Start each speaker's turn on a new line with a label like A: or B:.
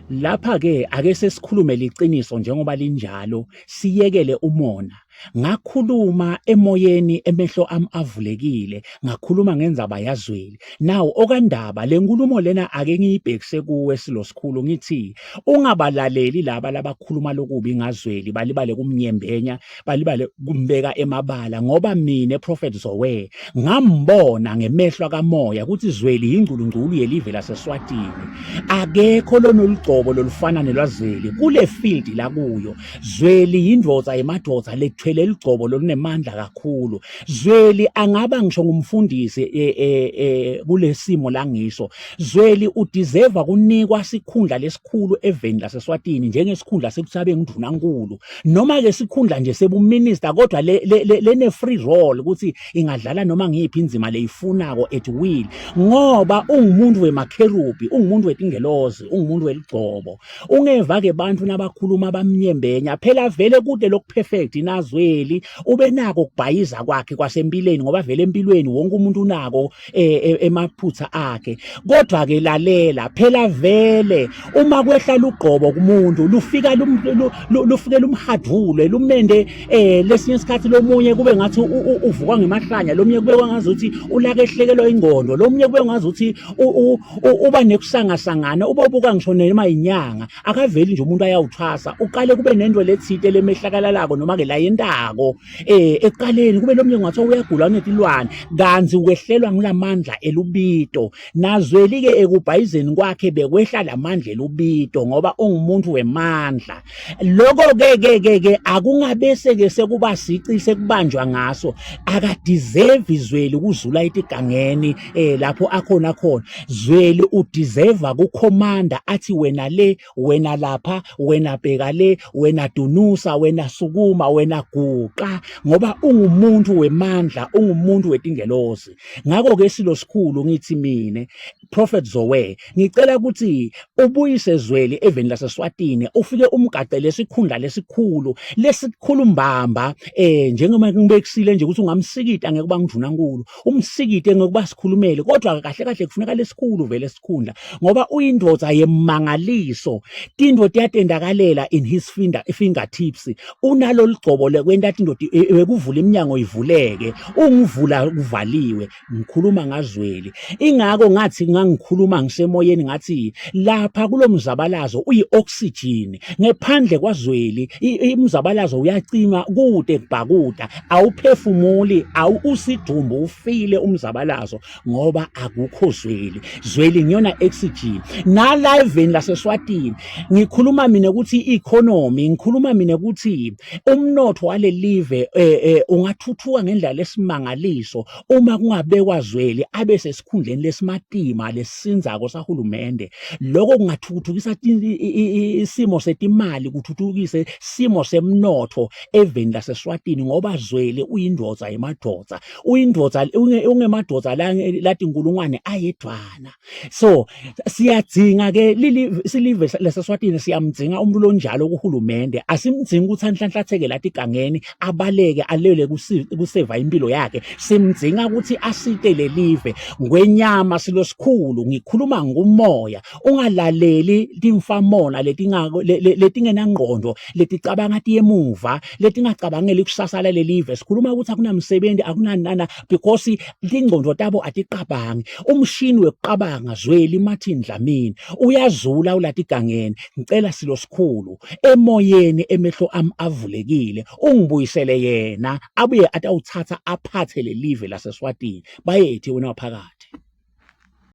A: Lapha ke ake sesikhulume liqiniso njengoba linjalo, siyekele umona. Ngakhuluma emoyeni emehlo ami avulekile, ngakhuluma ngendzaba yaZweli. Now okandaba le nkulumo lena ake ngiyibhekise kuwe silo sikhulu ngithi ungabalaleli laba labakhuluma lokubi ngaZweli balibale kumnyembenya balibale kumbeka emabala ngoba mina Prophet Zoe ngambona ngemehlo kamoya ukuthi Zweli yingculungculu yelive laseSwatini akekho lonolugcobo lolufana nelwaZweli kule field lakuyo Zweli yindvodza yemadvodza lethwele ligcobo lolunemandla kakhulu Zweli angaba ngisho ngumfundisi e, e, e, kulesimo langiso Zweli udeserve kunikwa sikhundla lesikhulu eveni laseSwatini njengesikhundla sekuthi abe nguNdunankulu noma ke sikhundla nje sebuminister kodwa lene free role ukuthi ingadlala noma ngiyiphi inzima leyifunako at will ngoba ungumuntu wemakherubi ungumuntu wetingelozi ungumuntu weligcobo ungeva ke bantu nabakhuluma bamnyembenya phela vele kude lokuperfect nazweli ubenako ukubhayiza kwakhe kwasempilweni ngoba vele empilweni wonke umuntu unako eh, eh, emaphutha akhe kodwa ke lalela phela vele uma kwehla lugqobo kumuntu lufika lufike lumhadvule lumende eh lesinye isikhathi lomunye kube ngathi uvuka ngemahlanya lomunye kube ngazuthi ulakehlekelwa ingqondo lomunye kube ngazuthi uba nekusangasangana uba ubuka ngisho noma inyanga akaveli nje umuntu ayawuthwasa uqale kube nento lethite lemehlakalalako noma ke layentako eh ekuqaleni kube lomnye ngathiwa uyagula unetilwane kanti ukwehlelwa ngulamandla elubito nazweli ke ekubhayizeni kwakhe bekwehla lamandla elubito ngoba ungumuntu wemandla lokho ke ke ke ke akungabese ke sekuba sici sekubanjwa ngaso akadeserve izweli ukuzula etigangeni eh lapho akhona khona zweli udeserve kucommander athi wena le wena lapha wena bheka le wena dunusa wena sukuma wena guqa ngoba ungumuntu wemandla ungumuntu wetingelozi ngakho ke silo sikhulu ngithi mina Prophet Zoe ngicela ukuthi ubuyise Zweli eveni laseSwatini ufike umgaqele esikhundla lesikhulu lesikhulu mbamba eh njengoba ngibekisile nje ukuthi ungamsikita ngeke kuba ngidvunankulu umsikite ngokuba sikhulumele kodwa kahle kahle kufuneka lesikhulu vele sikhundla ngoba uyindoda yemangaliso tinto tiyatendakalela in his finger fingertips unalo ligcobo lekwenta tinto ekuvula iminyango ivuleke ungivula kuvaliwe ngikhuluma ngazweli ingakho ngathi ngangikhuluma ngisemoyeni ngathi lapha kulomzabalazo uyi-oxygen ngephandle kwazweli imzabalazo uyacima kude kubhakuda awuphefumuli awu usidumbu ufile umzabalazo ngoba akukho zweli zweli ngiyona oxygen nala eveni laseswatini ngikhuluma mina ukuthi economy ngikhuluma mina ukuthi umnotho walelive eh, eh, ungathuthuka ngendlela lesimangaliso uma kungabekwa zweli abe sesikhundleni lesimatima lesinzako sahulumende lokho kungathuthukisa isimo setimali kuthuthukise simo semnotho eveni laseSwatini ngoba Zweli uyindoda yemadoda uyindoda ungemadoda lati inkulungwane ayedwana so siyadzinga ke silive laseSwatini siyamdzinga umuntu lonjalo kuhulumende asimdzingi ukuthi anhlanhlatheke lathi igangeni abaleke alele kuseva impilo yakhe simdzinga ukuthi asite lelive ngwenyama silosikhulu ngikhuluma ngumoya ungalaleli timfamona letingako letingenangqondo leticabanga tiyemuva letingacabangeli kusasa lalelive sikhuluma ukuthi akunamsebenzi akunanana because tingqondo tabo atiqabangi umshini wekuqabanga Zweli Martin Dlamini uyazula ulatigangeni ngicela silo sikhulu emoyeni emehlo ami avulekile ungibuyisele yena abuye atawuthatha aphathe lelive laseSwatini bayethi wena waphakathi.